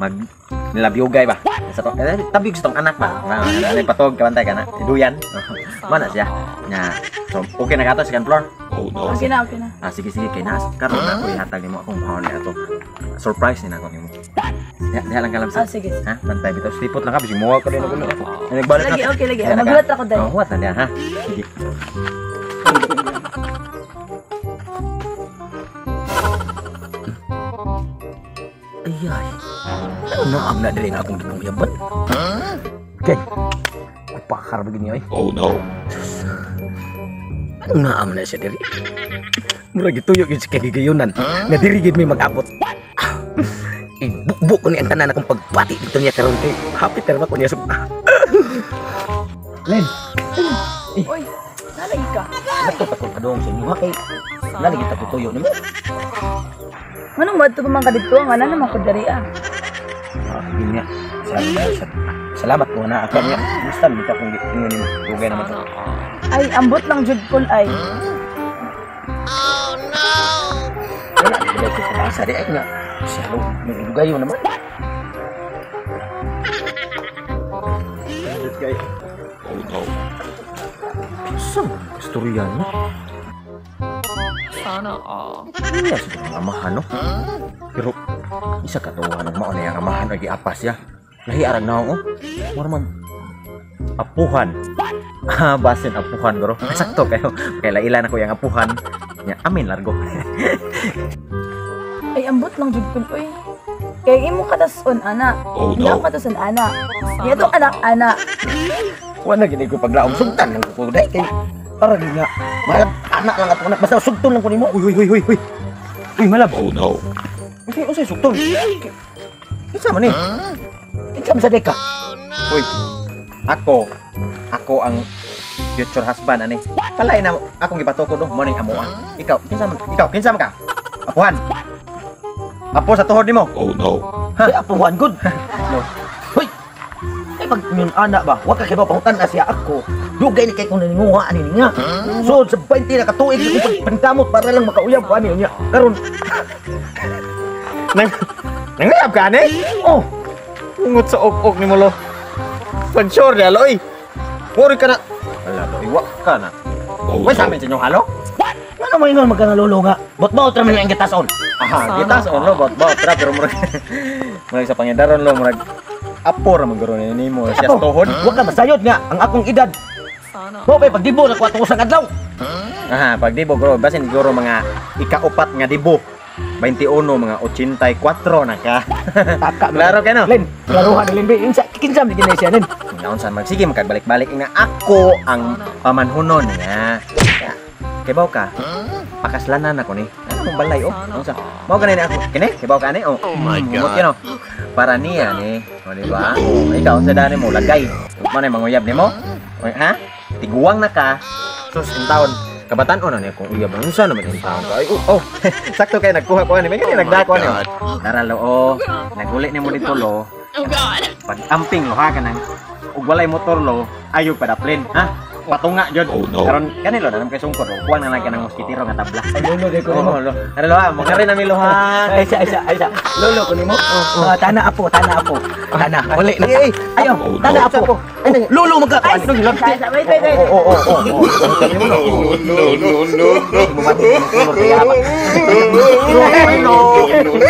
Mag nilabyugay ba? Sa to, eh, tabig sa tong anak ba? Nga, ano patog kabantay ka na. Duyan. Mana siya. Nya. So, okay na kato second floor. Oh no. Okay na, okay na. Ah, sige sige kay nas. Karon na ako ihatag nimo akong kuhaon ni ato. Surprise ni nako nimo. Ya, diha lang kalam Ah, sa. sige. Ha, bantay bitaw silipot lang ka bisig mowa ka din ako. Ay, nagbalik Lagi, na. okay, lagi. Diha na ka. Magulat ako dahil. Oh, huwat na diha ha. Sige. Ay, ay. Ano ang na diri nga akong gipanguyaban? Okay. Kupakar ba niyo ay? Oh no. Ano na na siya diri? Murag gituyo gyud sa kagigayunan. Nga diri gyud may mag-abot. Ibukbuk ko ni ang tanan akong pagbati dito niya karon kay happy terma ko niya sa Len, Uy, nalagi ka. nato pa kong kadong sa inyo ha kay nalagi ta tuyo nimo. Manong madto pa man ka dito, nga na naman ko diri ah. Ah, yun nga. Salamat. Salamat ko na ako niya. Gusto mi ka kung ingon nimo. Dugay naman to. Ay, ambot lang jud kol ay. Wala di ko pag-asa di ay nga. Siya lo, may naman. Kay Oh no. sa istorya no. Sana all. Iya sa itong amahan no. Pero isa ka to anong mao na yung amahan ay giapas ya. Lahi arag na oh. Mura man apuhan. Ah, basin apuhan guro. Sakto kayo. Kay lailan ako yung apuhan. Nya amin largo. Ay, ambot lang jud kol uy. Kay imo katason ana. Oh Hindi no. ako katason ana. Iya tong anak ana. Wala gini ko paglaom sugtan lang ko dai kay para gid nga malab anak lang ato anak basta sugton lang ko nimo. Uy uy uy uy uy. Uy malab. Oh no. Unsay unsay sugton? Kinsa man ni? Kinsa man sa deka? Uy. Ako ako ang future husband ani. Kalay na akong gipatukod oh, mo ning amoa. Ikaw, kinsa man? Ikaw, kinsa man ka? Apuhan. Apo sa tuhod nimo. Oh no. Ha, apuhan gud. No. Hoy. Kay pag yun ana ba, wa ka kibaw pangutan na siya ako. Dugay ni kay kung naninguha ani niya. So sa 20 na katuig ko pagpandamot para lang makauyab ko ani niya. Karon Nang nangayab ka ani? oh, Ungot sa ok-ok ni mo lo. Pag sure na lo, oy. Worry ka na. Wala lo, iwa ka na. Oh Uy, sa no. amin sa inyong halo? Ano mo ingon magkanalolo nga? Bot-bot ra man ang gitason. Aha, gitas on lo, bot bot ra pero murag murag sa pangidaron lo, murag apo ra man guro ni nimo siya sa tuhod. Wa ka masayod nga ang akong edad. Sana Mo pay pagdibo na ko atong usang adlaw. Aha, pag dibo guro, basin guro mga ikaupat nga dibo. 21 mga 84 na ka. Taka. Klaro kay no? Len, klaruhan ni Len be. Insa kinsa man gid siya Len. Ngaon sa mag sige makagbalik-balik nga ako ang pamanhunon niya. Kibaw ka? Pakaslanan ako ni. Ano mong balay oh? Unsa? Mao ganay ni ako. Kini, kibaw ka ani oh. Oh my Humot God. yun, oh. Para niya ni. O di ba? Oh, ikaw sa dani mo lagay. Mo na manguyab nimo? Oy, ha? Tiguang na ka. Sus in taon. Kabatan na niya kung uyab unsa naman in taon ka. Ay, oh, oh. Sakto kay nagkuha ko ani. May gani nagdako ani. Oh. Tara lo oh. Naguli nimo dito lo. Oh God. Pag amping lo ha kanang ug walay motor lo, ayo padaplin ha. Patunga jud. Oh, no. Karon kanilo na nam kay sungkod oh. Kuha na lang kanang moskitero nga tabla. Ay lolo kay ko nimo. Oh, lo. Ano lo ha, mo kari na mi lo ha. Ay siya, ay siya, ay siya. Lolo ko nimo. Ah, tana apo, tana apo. Tana, uli na. Ay, ay, Ayo, Oh, no. tana apo. Ay, lolo magka. Ay, wait, wait, wait. Oh, oh, oh, oh. No no no no. No, no. No no no.